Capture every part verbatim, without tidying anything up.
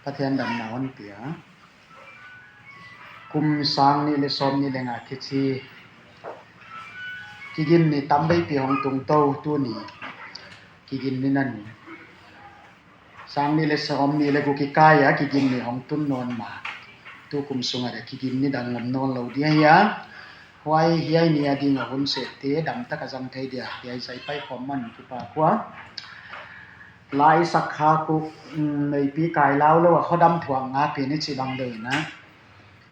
Pathian damna hon pia. Kum sang nih le sawm nih le nga kici kigin ni tam veipi hong tung to, tuni kigin ni na ni. Sang nih le sawm nih le guk kikai a kigin ni hong tun nawn ma. Tu kum sungah kigin ni dang ngom nawn lo dia hi a. Huai hiai ni a ding a hun sehte damtak a zang thei dia hiai zai paikhawm man kipak ua. Lai sak kha kuk, mm, neipi kai lau lo a khuadam thuak nga pen i ci bang deuh ina.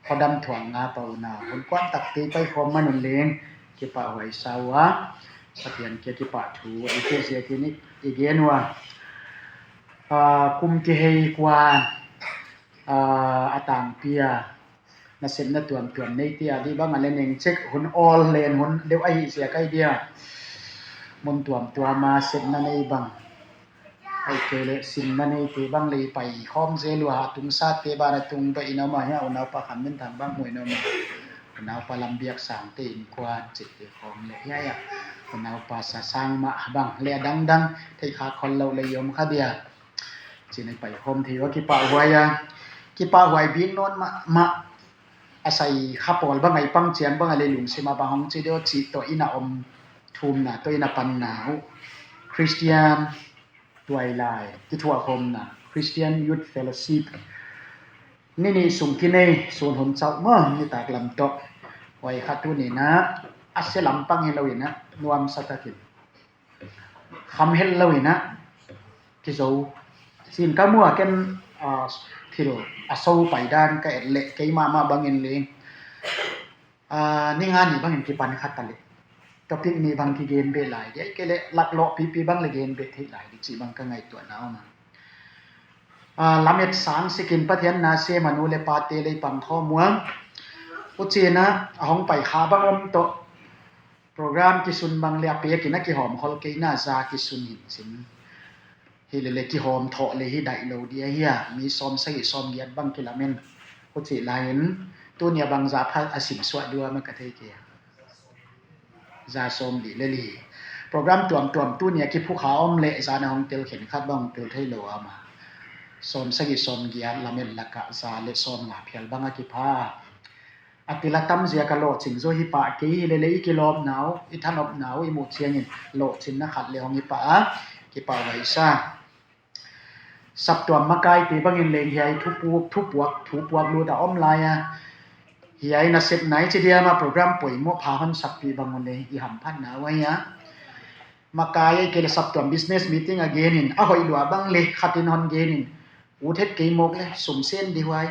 Khuadam thuak nga pau na hun kuan takte paikhawm man un leng kipahhuai sa ua. Pathian kia kipahthu ei kia ziakin i gen ua. Ah, kum kihei kuan, ah, a tangpi a nasepna tuamtuam neite a dih bang a le neng cek hun awl len hun deuh ahi ziak ai dia. Mun tuamtuam a sepna nei bang, ai kei le sinna neite bang le i paikhawm zel ua. Tungsate bana tung beh in om a hia, unaupa Khan Min Thang bang muin om a, unaupa Lam Biak Sangte innkuan cihte khawm le hiai a, unaupa Sa Sang mah bang le a dangdang theih kha khol lo le i om kha dia. Cin i paikhawm thei ua kipahhuai a, kipahhuai bik nawn mahmah. A sai kha pawl bang a i pang ciang bang a le lungsim a bang hong ci deuh cih tawh ina om thumna tawh ina panna uh. Christian Tuailai kithuahkhawmna, Christian Youth Fellowship. Ni nih sung kinei sun hun cauh maw, nitak lam tawh. Huai kha tuni na a sia lam pang hi lo ina nuamsa takin khamhel lo ina kizo. Sin ka mua ken, ah, thil a so pai dan ka et leh kei mahmah bangin leng, ah, ni nga ni bangin kipan khat ta leh topic ni bang kigen beh lai dia, kei le laklawh pipi bang le gen beh theih lai di cih bang ka ngaihtuahna om a. Ah, lamet sang sikin Pathian na sem a nu le pate lei pang khawm ua. Ucina a hong pai kha bang om tawh program kisun bang le a pekin a kihawm khol kei na za kisun hin cin. Hi le le kihawm thawh le hi daih lo dia hia, mi sawm sagih sawm giat bang kilamen. Huci lai-in tunia bang za pha a simsuah dua ma ka thei kei a. Za sawm dih le li. Program tuamtuam tunia kiphukha om le zana hong tel khen khat bang hong tel thei lo ama. Sawm sagih sawm giat lamen lakah za le sawm nga phial bang a kipha. A til a tam ziak a lawhcing zaw hi pah kei hi le le i kilawpna uh, i thanopna uh i muh ciangin lawhcinna khat le hong hi pah a, kipah vaisa. Saptuam makaite bangin leng hiai thupuak, thupuak, thupuak lut a om lai a. Hiai nasepna i ci diam a program poimoh pha hon sakpih bang un le i hamphatna uh ahi a. Makai ei kei le saptuam business meeting a genin, a hoih lua bang le khatin hon genin. Ut het kei mawk le, sum sen di huai.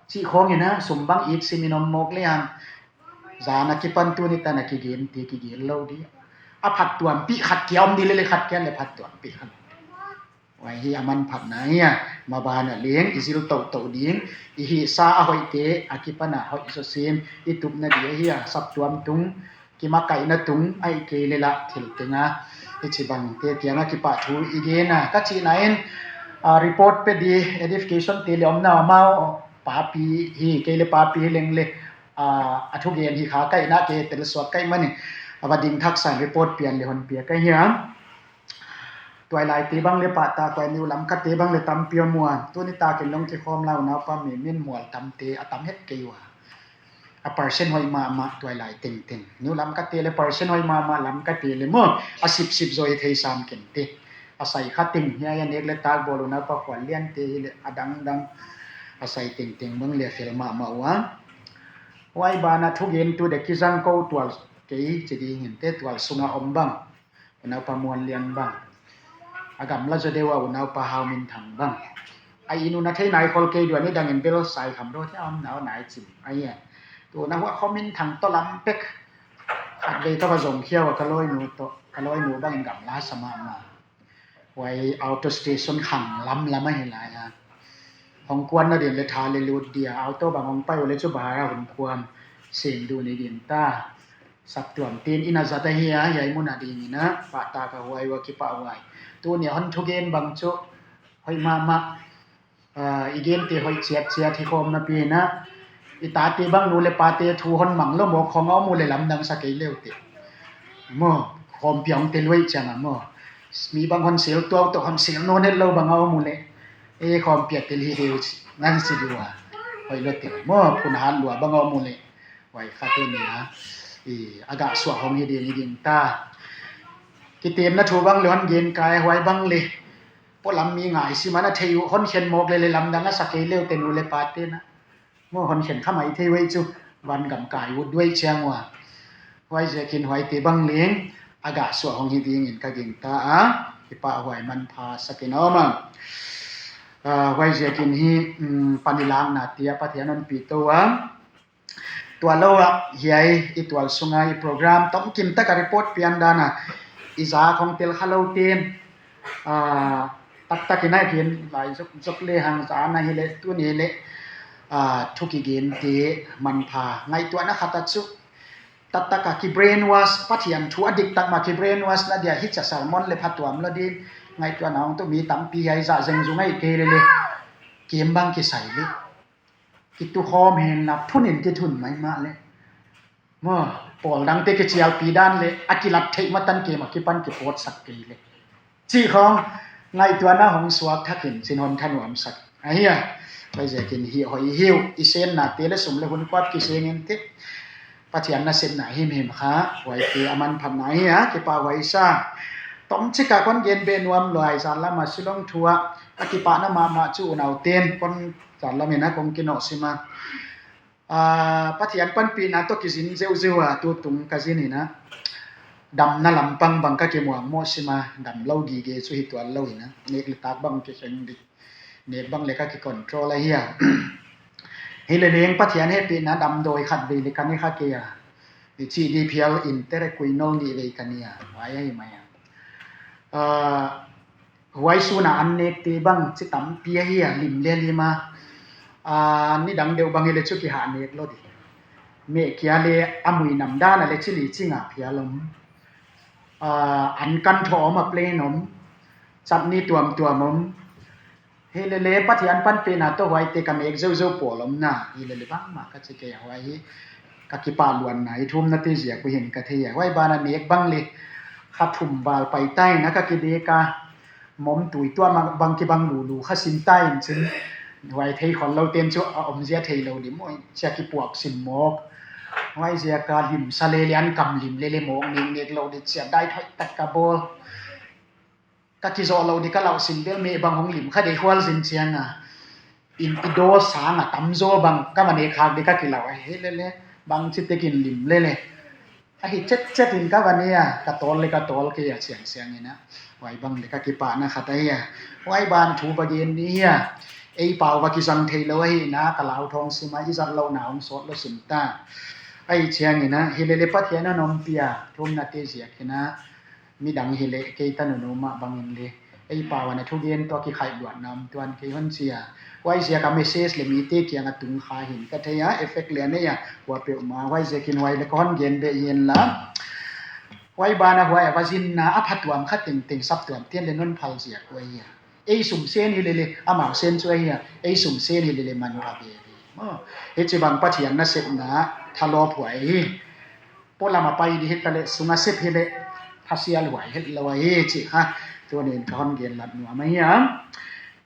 Cih khawngin a, sum bang it simin om mawk le ang. Zan a kipan tuni tan a kigen ti kigen lo di. A phattuampih khat kia om di le le khat kia le phattuampih khat. Huai hi a manphatna hi a, maban a leng, i zil tohtoh ding, i hihsa a hoihte, a kipan a hoih zawsin, i tupna di hi a, saptuam tung, kimakaihna tung, a i kei le lah thil teng a, i ci bangte kiang a kipahthu i gen a, ka cihna in, a, report pe di, edification te le omna amau, papi hi, kei le papi hi leng le, a, a thugen hi kha kaihna ke tel suak kaih manin, a va ding thaksan report pian le hon pia ka hi a. Tuailaite bang le pahtak huai New Lamkate bang le tampi a muan. Tuni takin long kikhawm la unaupa mi min mual tamte a tam het kei ua. A percent hoih mahmah tuailai tengteng. New Lamkate le percent hoih mahmah Lamkate le maw. A sipsip zaw hi thei sam kente. A sai kha teng hiai a nek le tak bawl unaupa Khual Liante hi le a dangdang. A sai tengteng bang le fel mahmah ua. Huai bana thugentu de kizang ko tual kei ci dingin te tual sunga om bang. Unaupa Muan Lian bang. A gamla zaw deuh a unaupa Hau Min Thang bang. A inn un a thei nai khol kei dua ni dangin bel sai kham ro thei a om nau nai cin. A ia. Tu na hua kho Min Thang tawh lam pek. Khat vei ka va zong khiau a ka lawinu tawh. Ka lawinu bangin gamla sa mahmah. Huai auto station khang lamlam ahi lai a. Hong kuan na din le tha le lut dia auto bang hong pai uh le cu bahar a hun khuam. Seng duh ni din ta. Saptuam tin inn a zat ahi a, hiai mun a dingin a, pahtak a huai ua kipahhuai. Tuni a hon thugen bang cu, hoih mahmah, ah, i gente hoih ciatciat hi khawm napi in a, i tate bang nu le pate thu hon mang lo maw, khawng a om uh le lamdang sa kei leu te. Maw, khawmpi a hong tel uh ciang a maw. Mi bang hon sel tuau tawh hon sel nawn het lo bang a om uh le. E khawm piatel hi deu ci nan si dua. Hoi lo te mo phun hat lua bang om uh le. Hoi kha te nia. I a gah suah hong hi ding hi ding ta. Kitemna thu bang le hon gen kai huai bang le. Pualam mi ngai si mana thei uh hon khen mawk le le lamdang a sa kei leu te nu le pa te na. Mo hon khen kha mai thei uh ei cu van gam kai uh duai ciang uh a. Huai ziakin huai te bang leng a gah suah hong hi dingin ka gingta a. Kipah huai manpha sakin a om a. Ah, huai ziakin hi, um, panilakna tia Pathian hon pi to a. Tua lo ah hiai i tual sunga i program tomkim taka report pian dana i za khong tel kha lo ten, ah, taktakin a gen lai zok zok le hang za na hi le tuni le, ah, thu kigen te manpha ngaihtuahna khat a cu taktaka ki brainwash Pathian thu a diktak ma ki brainwash na dia hi ca sermon le phatuam lo din ngaihtuahna hong tu mi tampi hiai za zeng zu ngaih kei le le kem bang kisai le. Kitu khawm hen la thunin kithun mai mah le. Mo, pawl dangte kicialpi dan le a kilat theih matan kem a kipan kipawtsak kei le. Cih khawng ngaihtuahna hong suak thakin cin hon thanuamsak. Ahi a, pai zekin hi hoi hiu, i senna te le sum le hun kuat kisengin te. Pathian na sepna himhim kha, huai te a manphatna hi a, kipa huai sa. Tom cika kon gen be nuam luai, zan lama silong thua, a kipahna mahmah cu unau ten, kon zan lamin a kong kinawh sima. Ah, Pathian panpihna tawh kizin zeuhzeuh a tutung ka zin in a damna lampang bang ka kimuang mawh sima dam lo gige cu hi tuan lo in a nek le tak bang kikheng dik nek bang le ka kicontrol ahi a. Hi le leng Pathian hehpihna damdawi khat vei le ka ni kha kei a. Hi cih di phial in tere kuinol nih vei ka ni a. Huai ahi mai a. Ah, huai suna an nekte bang ci tampi ahi a lim le lim a. Ah, nidang deuh bang hi le cu kihah nek lo di. Mehkia le a muinam dana le cili cinga phial om. Ah, an kan thaw om a plain om. Chutney tuamtuam om. Hi le le Pathian panpihna tawh huai te ka mek zeuhzeuh pawl om na. Hi le le bangmah ka ci kei a huai hi. Ka kipah luanna i thumna te ziak uh hin ka thei a. Huai bana nek bang le kha thum val pai ta in a ka kidek a. Mom tui tuam bang kibang lulu kha sin ta in cin. Huai thei khol lo ten cu a omzia thei lo lim uh cia kipuak sin mawk. Huai ziaka limsa le lian kam lim le le mawk nek nek lo di cia dai thoih tak ka bawl. Ka kizawh lo di ka lauh sin bel meh bang hong lim kha dei hual zin cianga. In i daw sanga tamzaw bang ka va nek khak di ka kilau a hi le le. Bang ci tekin lim le le. A hi cetcet in ka va nia, ka tawl le ka tawl kei a siangsiang in a. Huai bang le ka kipahna khat ahi a. Huai ban thu va gen ni hi a. Ei pau va kizang thei lo ahi na, ka lau thawng sima i zat lohna hong sawt lo sim ta. Ahi ciangin a, hi le le Pathian a nompi a, thumna te ziak in a. Midang hi le kei ta nunu mah bangin le. Ei pau a na thugen tawh kikhaih luatna om tuan kei hon cia. Huai ziaka message le mite kianga tung kha hin ka thei a, effect le a nei a, hua peuhma, huai ziakin huai le ka hon gen beh hi en la. Huai bana huai a va zinna a phatuam kha tengteng saptuam tian le non phal ziak huai hi a. Ei sum sen hi le le, amau sen cu ahi a, ei sum sen hi le le man a ve hi. Hici bang Pathian na sepna thalawp huai hi. Pualam a pai di hi ta le sunga sep hi le thasial huai het lo ahi ci kha. Tunin ka hon gen lat nuam ahi a.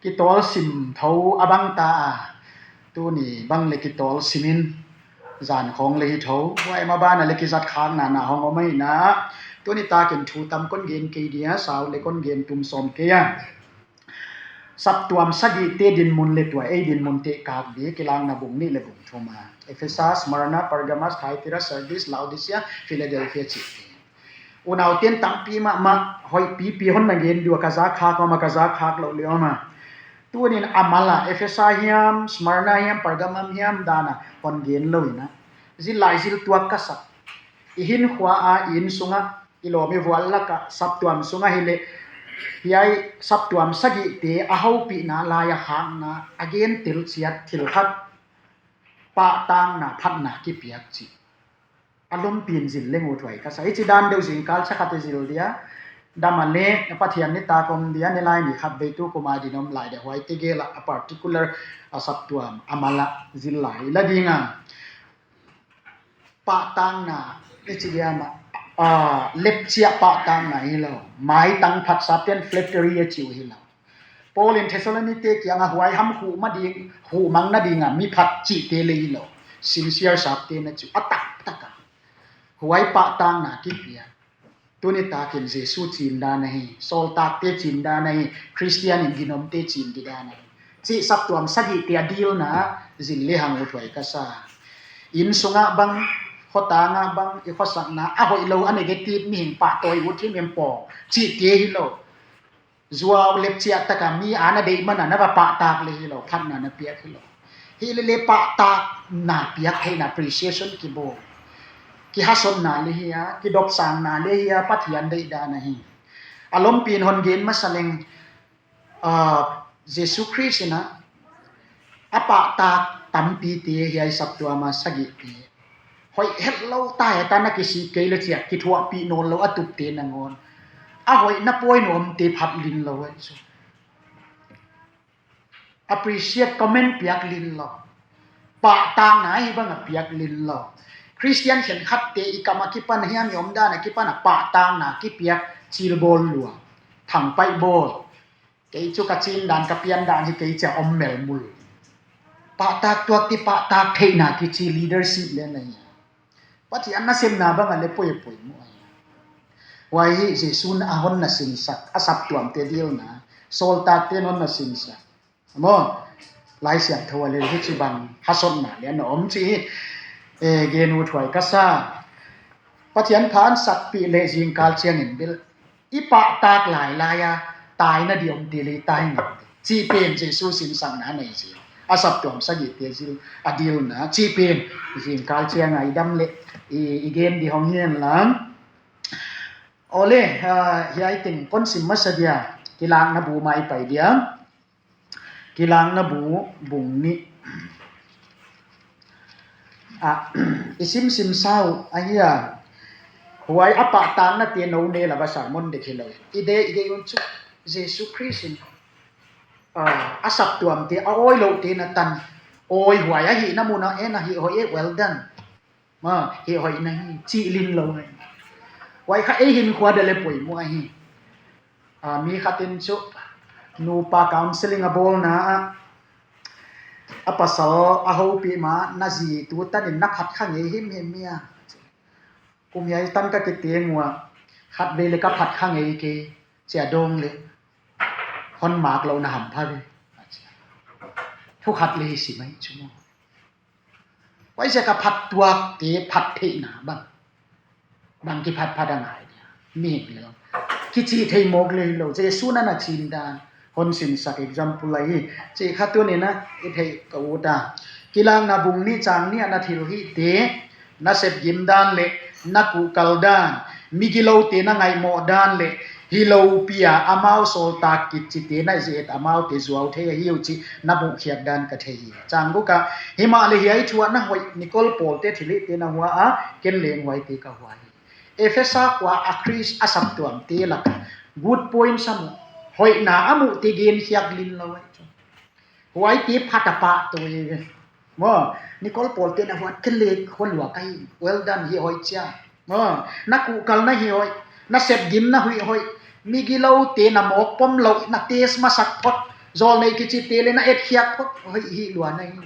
Kitawl sim tho a bang ta a. Tuni bang le kitawl simin zan khawng le hi tho. Huai ma bana le kizat khakna na hong om ahi na. Tuni takin thu tam kon gen kei dia, sau le kon gen tum sawm kei a. Saptuam sagihte dinmun le tua ei dinmun tehkak di kilakna bung nih le bung thum a. Efesa, Smarna, Pergamas, Thaitira, Sardis, Laodicea, Philadelphia cihte. Unau ten tampi mahmah hoih pipi hon na gen dua ka zak khak om a ka zak khak loh le om a. Tunin a mal a Efesa hiam, Smarna hiam, Pergamum hiam dana hon gen lo in a. Zillai zil tuak ka sak. I hinkhua a i inn sungah i lawm i vual lakah saptuam sungah hi le hiai saptuam sagihte a hopihna lai a hakna a gen tel ciat thil khat pahtakna phatna kipiak cih a lompi in zil leng uh thuai ka sa. Hici dan deuh zingkal sakhat i zil dia dama le Pathian ni tak om dia ni lai ni khat vei tu kuma din om lai dia huai tegel a particular a saptuam a mal a zil lai la dinga. Pahtakna i ci dia mah, ah, lepciah pahtakna hi lo. Maitang phatsap ten flattery a ci uh hi lo. Paul in Thessalonite kiangah huai ham huh ma ding, huh mang nadingah miphat cihte le hi lo. Sincere sapte na cu a taktak a huai pahtakna kipia. Tuni takin Jesu cindan ahi, sawltakte cindan ahi, Khristian in ginomte cin didan ahi. Cih saptuam sagihte a dilna zin le hang uthuai ka sa. Inn sungah bang, khuatangah bang, i khuasakna a hoih lo, a negative mihing pahtawi ut himhim pawng cihte hi lo. Zuau lepciah taka mi a na deih mana na va pahtak le hi lo, phatna na piak hi lo. Hi le le pahtakna piak theihna appreciation kibawl. Kihasotna le hi a, kidopsangna le hi a, Pathian deihdan ahi. A lompi in hon gen masa leng, ah, Jesu Khrist in a, a pahtak tampite hiai saptuama sagihte hoih het lo ta heta na kisik kei le ciah kithuahpih nawn lo a tupte nangawn a hoih na pawi nuamte phat lin lo ahi cu. Appreciate comment piak lin lo. Pahtakna hi bang a piak lin lo. Khristian khenkhatte i kam a kipan hiam i omdan a kipan a pahtakna kipiak cilbawl lua. Thangpaih bawl. Kei cu ka cindan ka piandan hi kei cia om melmul. Pahtak tuak ti pahtak theihna kici leadership le na hi. Pathian nasemna bangah le poipoi mu ahi. Huai hi Jesuh a hon na sinsak a saptuamte dilna, sawltakte hon na sinsak. Maw, Lai Siangtho a le hici bang hasotna le na om ci hi. E, gen uthuai ka sa. Pathian pha an sakpih le zingkal ciangin bil i pahtak lailai a taina di om ti le tai ngam. Cih pen Jesuh sinsakna nei zil a saptuam sagihte zil a dilna cih pen zingkal cianga i dam le i, i gen di hong hian lang. Ole, ah, hiai teng kon sim masa dia, Kilakna bu mai pai dia. Kilakna bu, bung nih. Ah, i simsim sau ahi a. Huai a pahtaknate no ne lava sermon dek hi lo. I de, i de un cu Jesuh Khrist in, ah, a saptuamte, a awi lote na tan. Awi huai ahi na muna en ahi hoih e, well done. Ma, hi hoih na hi, cih lin lo ngai. Huai kha ei hinkhua de le poimu ahi. Ah, mi khat in cu nupa counseling a bawlna ah a pasal a hopih ma, na zi tu tanin na phat kha ngei himhim mia. Kum hiai tan ka kiteng ua khat vei le ka phat kha ngei kei cia dawng le hon mak lo na hampha ve. Thu khat le hi si mai cu maw. Huaiziak a phattuakte phat theihna bang, bang kiphatphat a ngai dia. Mihing le lo kicih thei mawk le lo. Jesuh na na cindan hon sinsak example ahi. Cih kha tunin a i theih ka ut a. Kilakna bung nih cang nih a na thil hihte na sepgim dan le na kuhkal dan, migilote na ngaihmawh dan le hi lopi a amau sawltak kicite na i zet amaute zuau thei ahi uh cih na buhkhiat dan ka thei hi. Cang guk ah, himah le hiai thu ah na hoih Nicole pawlte thilhihte na hua a, ken leng huaite ka hua hi. Efesa khua a Khrist a saptuamte lakah good point sa muh, hoihna a muhte genkhiak lin lo ahi cu. Huaite phat a pahtawi ve. Maw, Nicole pawlte na huat ken le hua lua ka hi. Well done, hi hoih cia. Maw, na kuhkal na hi hoih, na sepgim na huih hoih, migilote na mawk pom lo, na test masak phot, zawlnei kicite le na etkhiak phot, hoih hi lua na hi.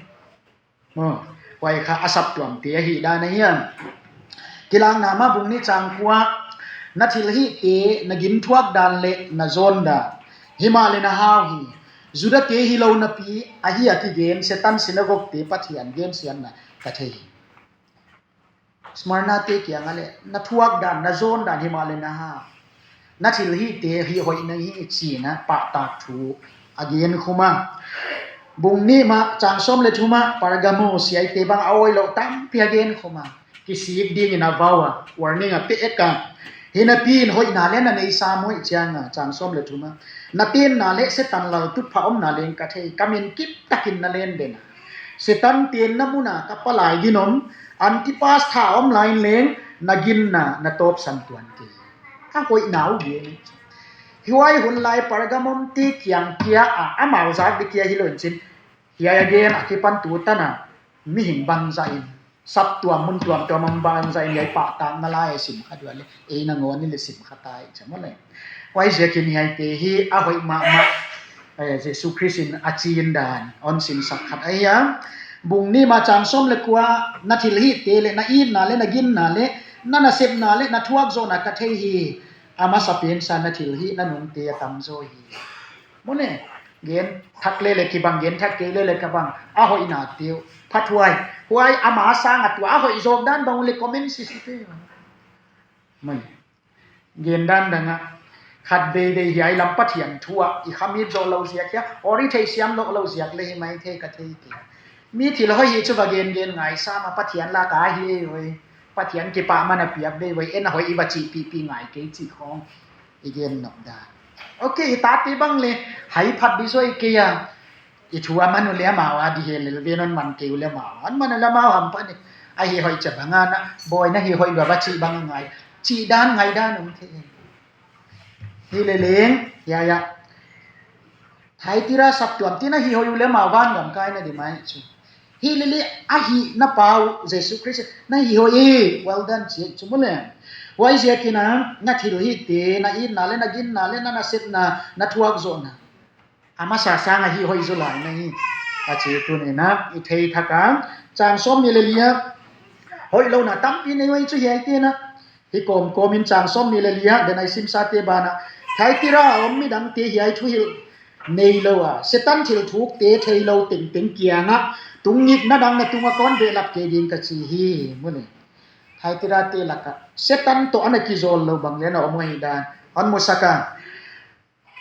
Maw, huai kha a saptuamte ahi dan a hiam. Kilakna mah bung nih cang kua, na thilhihte na ginthuak dan le na zawn dan, himah le na hau hi. Judate hi lo napi ahi a kigen Satan sinagogte Pathian gensiatna ka thei hi. Smarnate kiangah le na thuak dan, na zawn dan, himah le na hau, na thilhihte hi hoih na hi cina pahtak thu a gen khuma. Bung nih mah cang sawm le thumah Pergamo siaite bang a awi loh tampi a gen khuma. Kisik dingin a vau a, warning a pek a. Hi napi in hoihna le na neisa muih cianga cang sawm le thumah na tenna le Satan laltutphah omna leng ka thei, ka min kip takin na len den a. Satan tenna muna ka palai ginom Antipas tha om lai in leng na ginna na tawpsan tuan kei. A hoihna uh gen. Hiai hun lai Pergamum te kiang kia a amau zak di kia hi lo in cin. Hiai a gen a kipan tu tana mihing bangzah in saptuam mun tuamtuam om bangzah in hiai pahtakna lai a sim kha duan le ei nangawn in le sim kha tai cam le. Huaiziakin hiaite hi a hoih mahmah. eh, Jesu Khrist in a ci-in dan hong sinsak khat ahi a. Bung nih ma chang sawm le kua, na thilhihte le na itna le na ginna le na nasepna le na thuakzawhna ka thei hi. A masa pensa na thilhih na nungte a tamzaw hi. Mawle, gen thak le le kibang, gen thak kei le le kibang. A hoihnate uh phathuai. Huai ama sang a tua a hoih zawk dan bang uh le comment sisi pe. Mawle. Gen dan dangah khat veivei hiai lam Pathian thu ah i khamit zawh lo ziak hia, aw i theihsiam loh lo ziak le hi mai thei ka thei kei. Mi thil hoih hi cu va gengen ngai sam a, Pathian lak a hi ei oi. Pathian kipah man a piak dei oi, en a hoih i va cih pihpih ngai kei cih khawng i gen nop dan. Ok, i tate bang le hai phat di zoi kei a. I thu a man uh le amau a di he lel ve non man kei uh le amau a. An man uh le amau hampah ni. A hi hoih ca bang a na, bawi na hi hoih lua va cih bang a ngai. Cih dan ngai dan om thei. Hi le leng, ya ya. Thaitira saptuam ti na hi hoih uh le amau van gam kai na di mai cu. Hi le le a hi na pau Jesu Khrist na hi hoih e, well done ci cu mu le. Huai ziakin a, na thilhihte, na itna le na ginna le na nasepna, na thuakzawhna. A masa sang a hi hoih zaw lai na hi. A ci tuni na i thei thak a. Chang sawm ni le lia. Hoih lo na tampi nei oi cu hiai te na. Hi kawmkawm in chang sawm ni le lia, den ai simsate banah. Thaitira a om midangte hiai thuhilh nei lo a, Satan thil thukte thei lo tengteng kiangah tungik na dang na tungah kawn behlap kei ding ka ci hi. Mawle. Thaitirate lakah Satan tawh ana kizawl lo bang le na om uh ahi dan. Hon musak a.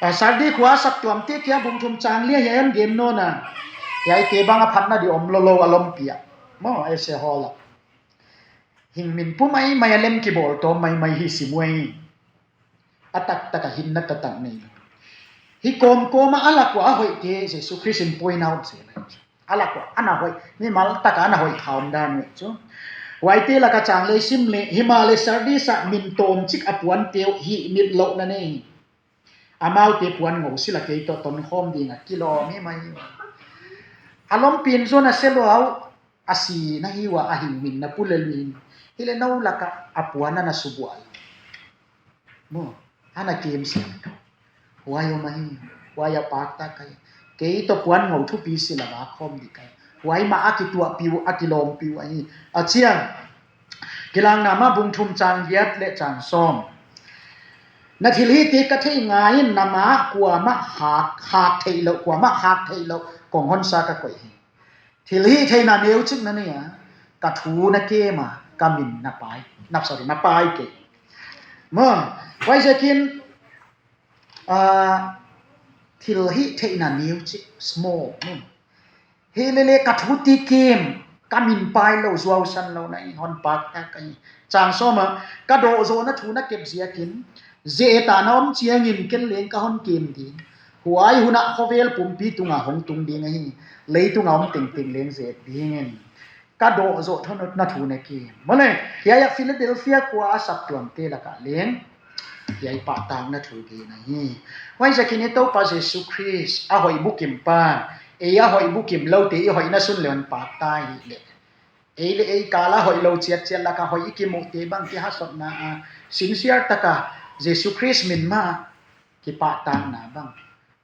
A, Sardi khua saptuamte kia bung thum chang lia hiai an gen nawn a. Hiaite bang a phatna di om lolo a lompi ah. Maw, ese hall ah. Hing min pu maimai a lem kibawl tawm maimai hi si muai. A taktak a hinna taktak nei lo. Hi kawmkawm ah a lak ua a hoihte Jesu Khrist in point out zel a. A lak ua ana hoih, mimal tak a ana hoih kha om dan uh cu. Huaite lak a chang le sim le, himahleh Sardis ah min tawmcik a puante uh hih mit lohna nei hi. Amaute puan ngo sila kei tawh tonkhawm ding a kilawm hi mai hi. A lompi in zuan a sia lua uh, a si na hi uh a, a hing min na pu le luin. Hi le no lak ah a puan ana subuah lo. Maw, ana kem siam. Huai om ahi, huai a paktak ahi. Kei tawh puan ngo thupi sila va khawm dik ahi. Huai mah a kituahpih uh, a kilawmpih uh ahi. A ciang Kilangna mah bung thum chang giat le chang sawm. Na thilhihte ka thei ngai in, na mah kuamah khak, khak theih loh, kuamah khak theih loh kong honsa ka koih hi. Thilhih theihna neucik na nei a, ka thu na kem a, ka min na pai, na, sorry, na pai kei. Maw, huaiziakin, ah, thilhih theihna neucik, small, maw. Hi le le ka thu ti kim, ka min pai lo, zuausan lo na hi, hon paktak ka hi. Chang sawm ah, ka dawhzawhna thu na kep ziakin, zeta na om ciangin ken leng ka hon kem ding. Huai hun ah khovel pumpi tungah hong tung ding ahi, leitung a om tengteng leng zet dingin. Ka dawhzawh thu na, na thu na kem. Mawle, hiai ah Philadelphia khua a saptuamte lakah leng. Hiai pahtakna thu gen ahi. Huaiziakin i Topa Jesu Khrist a hoih bukim pa, ei a hoih bukim lote i hoihna sun le hon pakta hi le. Ei le ei kal a hoih lo ciatciat lak a hoih i kimuhte bang kihasotna a, sincere tak a Jesu Khrist min mah kipahtakna bang,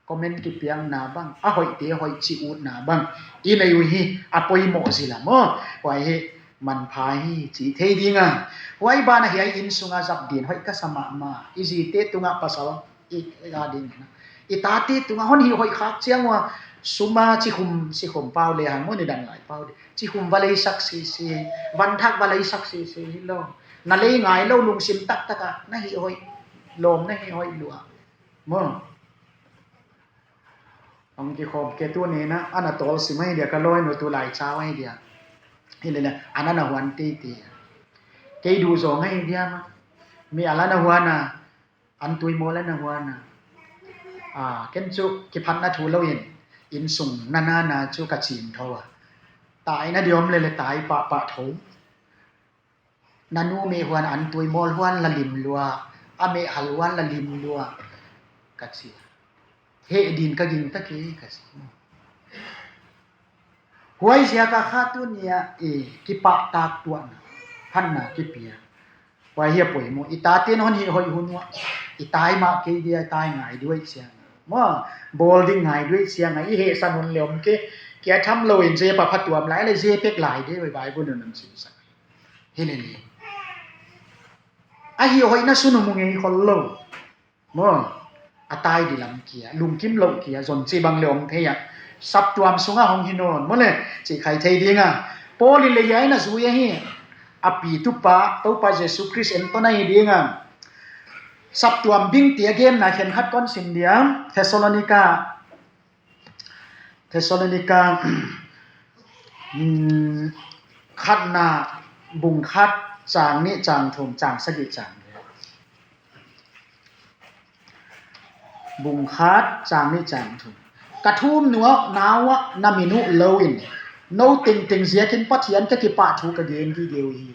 comment kipiakna bang, a hoihte hoih cih utna bang i nei uh hi, a poimawh zila maw. Huai hi manpha hi cih thei ding a. Huai banah hiai inn sungah zat din hoih ka sa mahmah. I zite tungah pasal i, i a ding na. I tate tungah hon hih hoih khak ciang ua, sum a cikhum, cikhum pau le hang maw, ni dan ngai pau ding. Cikhum va leisak sisi, vanthak va leisak sisi hi lo. Na lei ngai lo, lungsim taktak a na hih hoih lawm, na hih hoih lua. Maw. Hong kikhawm kei tuni na, ana tawl sim ahi dia, ka lawinu tu lai cau ahi dia. Hi le le, an ana huan teitei. Kei duh zawng ahi dia maw. Mi al ana huan a, an tui mawl ana huan a. Ah, ken cu kiphatna thu lo in, inn sung na na na cu ka cin tho a. Tai na di om le le tai pahpah tho. Na nu meh huan an tui mawl huan la lim lua, a meh hal huan la lim lua, ka ci. Heh din ka ging ta kei, ka ci. Huaiziak a kha tuni a, eh, kipahtak tuahna, phatna kipia. Huai hi a poimawh, i tate in hon hih hoih hun ua, i tai mah kei dia, i tai ngai duai ciang. Maw, bawl ding ngai duai ciang a i hehsan hun le om ke, kia tham lo in ze pa phatuam lai le ze pek lai de, Bible nun an sinsak. Hi le ni. A hi hoih na sunu mu ngei khol lo. Maw, a tai di lam kia, lungkim lo kia, zon ci bang le om thei a. Saptuam sunga hong hi nawn, maw le, ci khai thei ding a. Paul in le hiai na zui a hi, a pi tupa, Topa Jesu Khrist en ton a hi ding a. Saptuam bing tia genna khen khat kon sim dia, Thessalonica, Thessalonica, mm, khatna bung khat, cang nih, cang thum, cang sagih, cang. Bung khat, cang nih, cang thum. Ka thum nuah nau ah na min uh lo in, no tengteng ziakin Pathian ka kipah thu ka gen gige uh hi.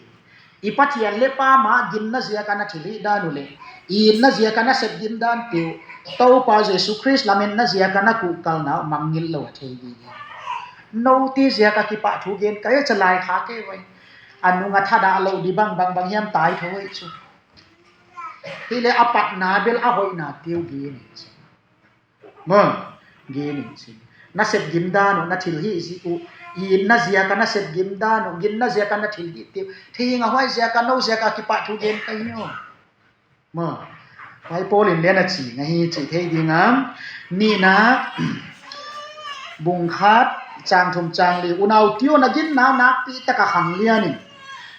I Pathian le Pa mah ginna ziaka na thilhih dan uh le, i itna ziaka na sep gim dan peuh, Topa Jesu Khrist lametna ziaka na kuhkalna uh mangngilh lo a thei gige. Note ziaka kipah thu gen ka hi a, ca lai kha kei vai. A nung a thadah lo di bang bang bang hiam tai tho hi cu. Hi le a patna bel a hoihna teu gen hi ci. Maw, gen in ci. Na sep gim dan uh, na thilhih zi uh, i itna ziaka na sep gim dan uh, ginna ziaka na thilhih teu. Thei ing a, huai ziaka, no ziaka kipah thu gen ka hi uh. Maw, huai Paul in le na ci na hi ci thei ding a. Nihna, bung khat, cang thum, cang li, unau tio na ginna nakpi taka khang lian in.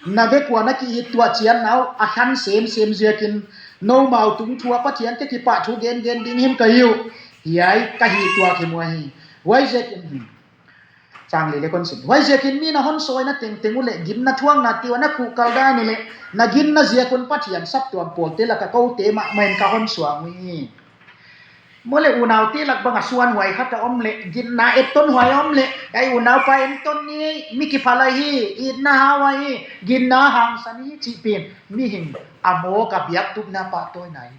Na vekua na kihit tuah cian nau a khan semsem ziakin, nomau tung thu a Pathian ke kipah thu gengen ding him ka hi uh. Hiai ka hih tuak hi mua hi. Huai ziakin, cang li le kon sim. Huai ziakin mi na hon sawina tengteng uh le, ginna thuakna tio na kuhkal dan uh le, na ginna ziakun Pathian saptuam pawlte laka kote mahmah in ka hon suang uh hi. Maw le, unaute lak banga suan huai khat a om le, ginna etton huai a om le, ai unaupa enton ni, mi kiphal ahi, itna hau ahi, ginna hangsan hi cih pen, mihing a mawk a biaktupna pahtawina hi.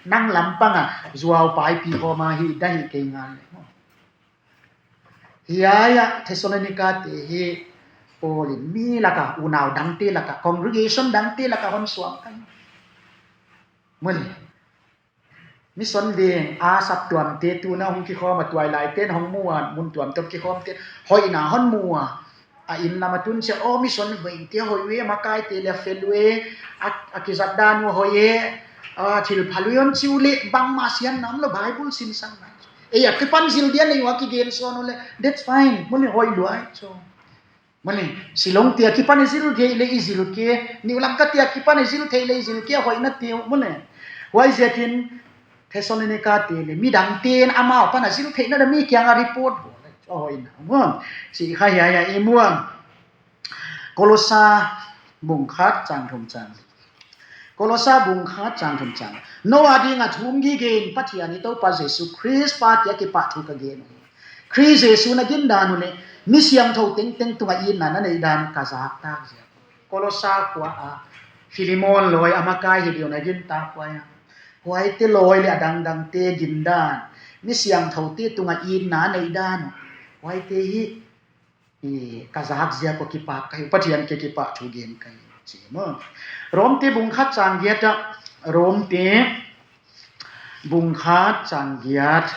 Nang lampanga zuau paipi hawma hi, dah hi kei ngal le. Hiai a Thessalonica te hi, Paul in mi laka, unau dangte laka, congregation dangte laka hon suang ka hi. Maw le, mission veng a saptuamte tuna hong kikhawm a, tuailaite na hong mu a, mun tuamtuam kikhawmte hoihna hon mu a, a inn lama tun sia, aw, mission vengte hoih uh e, makaite le a fel uh e, a, a kizat dan uh a hoih e, a, thil phal uh e hon ci uh le, bangmah siatna om lo, Bible sinsakna. Ei a kipan zil dia nei uh a kigen sawn uh le, that's fine, maw le, hoih lua hi cu. Maw le, Shillong tia kipan i zil kei le i zil kei, New Lamka tia kipan i zil kei le i zil kei, a hoihna teu, maw le. Huai ziakin Thessalonica te le, midangte in amau pana zil theihna da mi kianga report bawl a hoihna, maw. Cih kha hiai a i muang. Kolosa bung khat cang thum cang. Kolosa bung khat cang thum cang. No a dinga thum gige in Pathian i Topa Jesu Khrist pa kia kipah thu ka gen uh hi. Khrist Jesu na gindan uh le, mi siangtho tengteng tunga itna na neih dan ka zaktak ziak. Kolosa khua a Filemon lawi a makai hi deuh na gintak huai a. Huaite lawi le a dangdangte gindan, mi siangthote tunga itna neih dan uh. Huaite hi, i, ka zak ziak uh kipak ka hi, Pathian ke kipah thu gen ka hi, ci maw. Romte bung khat cang giat ah, Romte bung khat cang giat.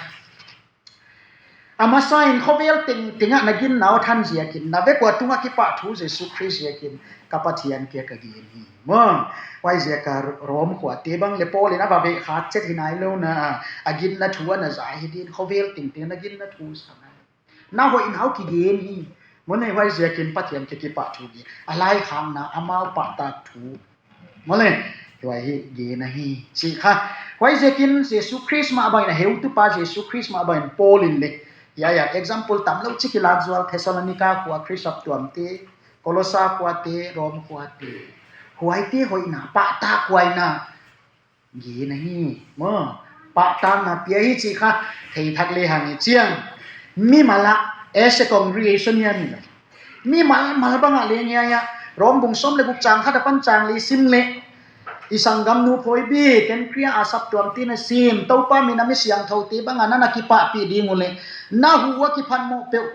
A masa in khovel tengtengah na ginna uh than ziakin, na vekua tungah kipah thu Jesu Khrist ziakin ka Pathian kia ka gen hi. Maw, huai ziaka Rom khuate bang le Paul in a va veh khat chet hi nai lo na, a ginna thu a na zai hi din, khovel tengteng na ginna thu sa nai. Na hoihna uh kigen hi. Maw le, huai ziakin Pathian kia kipah thu gen. A laikhakna amau pahtak thu, maw le, huai hi gen ahi, cih kha. Huai ziakin Jesu Khrist mah bangin, a heutupa Jesu Khrist mah bangin Paul in le, hiai a example tam lo ci kilak zual, Thessalonica khua Khrist saptuamte, Kolosa khuate, Rom khuate. Huaite hoihna, pahtak huaina gen ahi, maw. Pahtakna pia hi cih kha theithak le hang hi ciang. Mimal ah, as a congregation hiam hi lo. Mimal mal bangah leng hiai ah, Rom bung sawm le guk cang khat apan cang li sim le, i sanggamnu Phoebe, Kenkrea a saptuamte na sim, Topa mina mi siangthote banga na na kipahpih ding uh le, na huh uh a kiphatmawh peuh,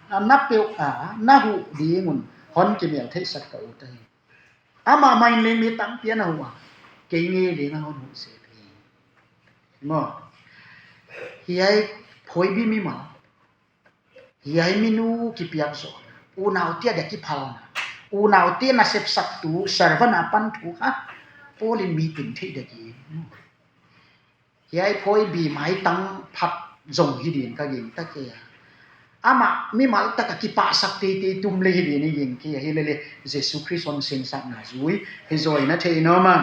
na peuh a, na huh ding un hon kimel theihsak ka ut ahi. Amah mah in leng mi tampi a na huh a, kei ngei leng a hon huh seh hi. Maw. Hiai phoibi mimal, hiai minu kipiak zawh, unaute a dia kiphalna, unaute nasepsaktu servant a pan thu kha Paul in mi tin theih dek hi. Hiai phoibi maitang phat zong hi din ka gingta kei a. Amah mimal taka kipahsak teitei tum le hi din i ging kei a, hi lele Jesu Khrist hong sinsakna zui hi zaw in a theih in om a.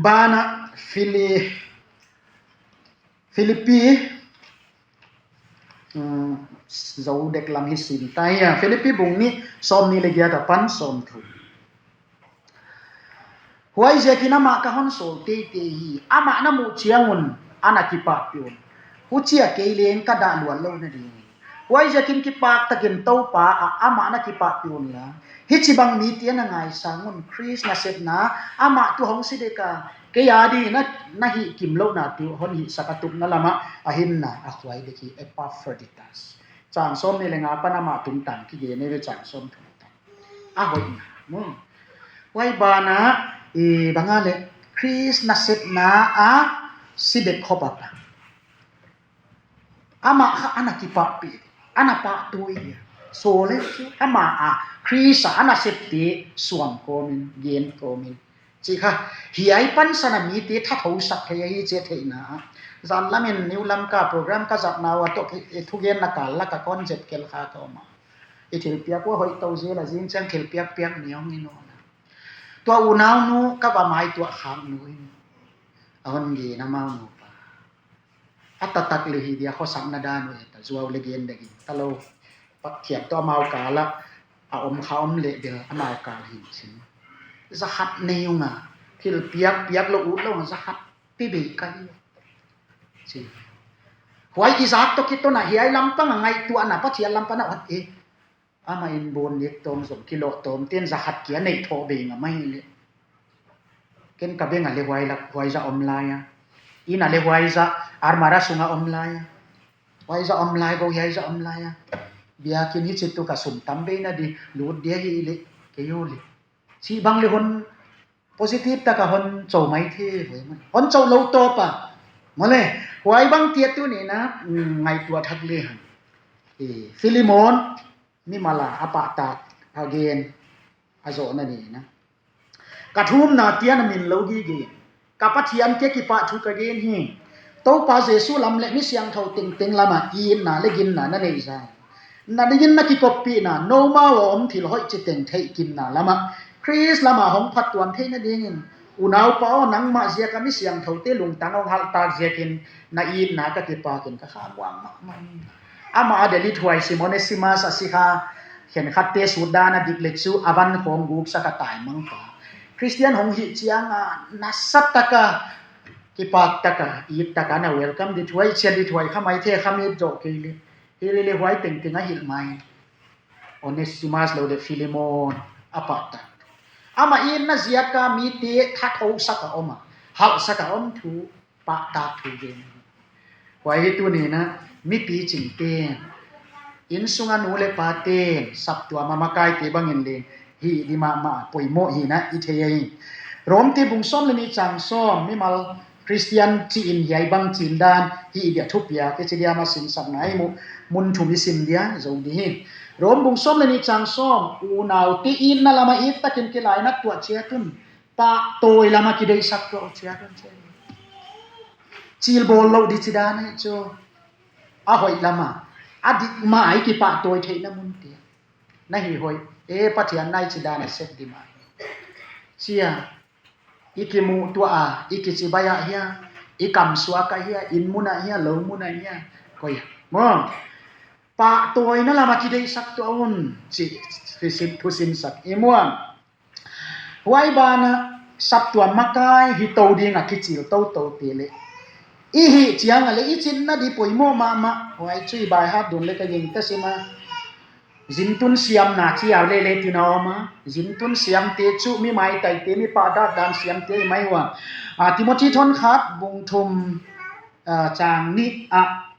Banah Fili Filipi, um, zo dek lam hi sin ta hi a. Filipi bung nih, sawm nih le giat a pan sawm thum. Huaiziakin amah ka hon sawl teitei hi. Amah na muh ciangun a na kipahpih un. Huchia kei leng ka dah luat lo nading. Huaiziakin kipaktakin Topa ah amah na kipahpih unla, hichibang mite na ngaisang un. Khrist nasepna amah tu hong si dek a, kei a ding na, na hih kim lohna tu hon hihsak a tupna lamah a hinna a khuai dek hi. Epaphroditus. Chang sawm nih le nga pan amah tungtang kigen ei ve, chang sawm thum tang. A hoihna maw. Huai banah, i banga le Khrist nasepna a si dek khop a pan amah kha a na kipahpih, a na pahtawi dia. Sawl le cu amah a Khrist a a nasepte suang kawmin, gen kawmin. Cih kha, hiai pansan a mite thathosak thei ahi ci a theihna ah. Zan lamin New Lamka program ka zatna uh a tawh thugenna kal laka kon zep kel kha ka om a. I thilpiak uh a hoih to zel a, zing ciang thilpiak piak ni hong i nawn a. Tua unaunu ka va maituah khak nu in a hon gen amau nupa. A taktak le hi dia, khuasakna dan uh e ta, zuau le gen dek in ta lo. Pathian tawh amau kal ah a om kha om leh bel amau kal hi cin. Za khat nei ung a, thilpiak piak lo ut lo ung a, za khat pi bei ka hi. Cin. Huai i zak tawh kiton a hiai lampang a ngaihtuahna Pathian lam pan a ot e. Amah in bun nik tawm zong kilawh tawm ten za khat kia neih thawh bei ngam ahi leh. Ken ka beng a le huai lak, huai za om lai a. Inn a le huai za, armara sung a om lai a. Huai za om lai, go hiai za om lai a. Biakinn hi ci tu ka sum tam bei na di, lut dia hi leh, kei u leh. Cih bang le hon positive taka hon co mai thei ve maw. Hon co lo tawp a. Maw le, huai bang tiat tu ni na, mm, ngaihtuah thak le hang. Eh, Filimon, mimal a a pahtak a gen a zawhna ni na. Ka thumna tian a min lo gige. Ka Pathian kia kipahthu ka gen hi. Topa Jesu lam le mi siangtho tengteng lamah itna le ginna na neih zah. Na dingin na kikoppihna, nomau a om thil hoih ci teng theihkinna lamah Khrist lamah hong phattuam theih nadingin, unaupa aw, nangmah ziaka mi siangthote lungtang hong halhtak ziakin na itna ka kipakin ka khamuang mahmah hi. Amah a delithuai sim Onesimas a si kha, khenkhatte sutdan a dik le cu a van khawng guksak a taimangpa. Khristian hong hih cianga nasataka, kipaktaka, ittaka na welcome dithuai, cian dithuai kha mai the kha mit zawh kei le. Hi le le huai tengteng a hilh mai. Onesimas lo de Filimon a pahtak. Amah itna ziaka mite thathosak a om a, halhsak a om thu, pahtak thu gen. Huai hi tuni na, mipi cingten, inn sunga nu le paten saptuam a makaite bangin leng hih di mahmah poimawh hi na i thei ahi. Romte bung sawm le nih chang sawm, mimal Khristian ci-in hiai bang cindan hih dia thupiak i ci dia, masinsakna i muh mun thum i sim dia zo di hi. Rom bung sawm le nih chang sawm, unaute itna lama ittakin kilainat tuah ciat un, pahtawi lama kideihsak tuah uh ciat un ci. Cilbawl loh di cidan ahi cu, a hoih lama a dik mah a i kipahtawi theihna munte na hi hoih. E, Pathian na i cidan a sep di mah hi. Cia, i kimuh tuah a, i kicibai ah hia, i kamsuak ah hia, inn mun ah hia, lo mun ah hia, koi ah maw, pahtawina lama kideihsak tuah un ci, thusin, thusinsak i muang. Huai banah saptuam makai hi to ding a kicil toto te le i hih ciang a le i cinna di poimawh mahmah. Huai cu i baihat dun le ka gingta sim a, zintun siamna ci a le le tina om a, zintun siamte cu mi maitaite, mi pahdak dan siamte i mai uh a. A, Timothy thon khat bung thum, a, chang nih ah,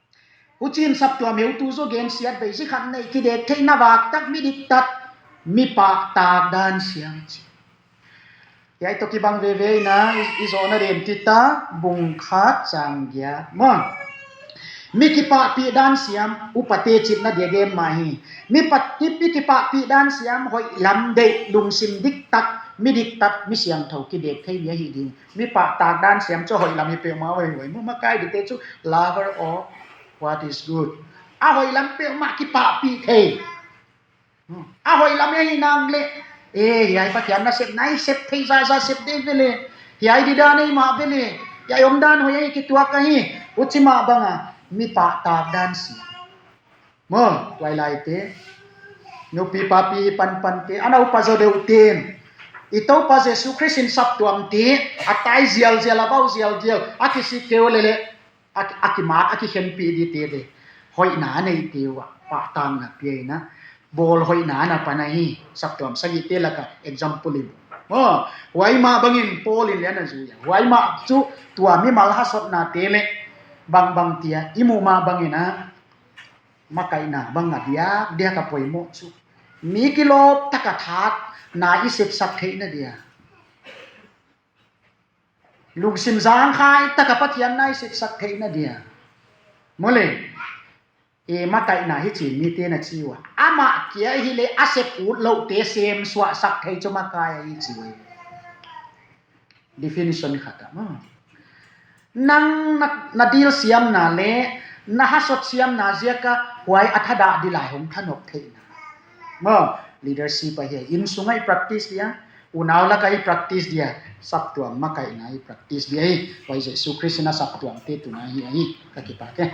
hucin saptuam heutu zaw gensiat bei, zi khat neih kidek theihna vaktak, mi diktat, mi pahtak dan siam ci. Hiai tawh kibang veve ina i, i zawhna den tita bung khat chang giat maw. Mi kipahpih dan siam, upate citna dia gen mah hi. Mi, pa, mi kipahpih dan siam, hoih lam deih, lungsim diktak, mi diktat, mi siangtho kideek thei mi ahi ding. Mi pahtak dan siam cu hoih lam hi peuhmah, hoih, hoih, mu makai dite cu lover of what is good. A hoih lam peuhmah kipahpih thei. A hoih lam ahi nak leh, e, hiai Pathian nasepna i sep theih zahzah sep dih vele. Hiai didan ei mah vele. Hiai omdan hoih ahi kituak ahi. Uci mah banga mi pahtak dan siam. Maw, tuailaite, nupi papi hi panpante, a naupa zaw deuhte in, i Topa Jesu Khrist in saptuamte a tai zialzial, a bau zialzial, a kisik keu leleh, a, a kimak, a kikhenpih dite de. Hoihna a neihte uh ah pahtakna pia in a, bawl hoihna a na pan ahi. Saptuam sagihte laka example in, aw, huai mah bangin Paul in le a na zui a, huai mah cu tua mimal hasotnate le bangbang tia i muh mah bangin a, makaihna bang a diakdiak a poimoh cu mi kilawp taka thatna i sepsak theihna dia, lungsim zangkhai taka Pathian na i sepsak theihna dia. Maw le, e, makaihna hi cin mite na ci uh a, amah kia hileh a sep ut lohte sem suahsak thei cu makai ahi ci uh. Definition khat ah maw. Nang na, na dil siamna le na hasot siamna ziaka huai a thadah dil lai hong thanop theihna. Maw, leadership ahi a, inn sungah i practice dia, unau lakah i practice dia, saptuam makaihna i practice dia hi. Huai Jesu Khrist in a saptuamte tuna hi ahi, ka kipak e.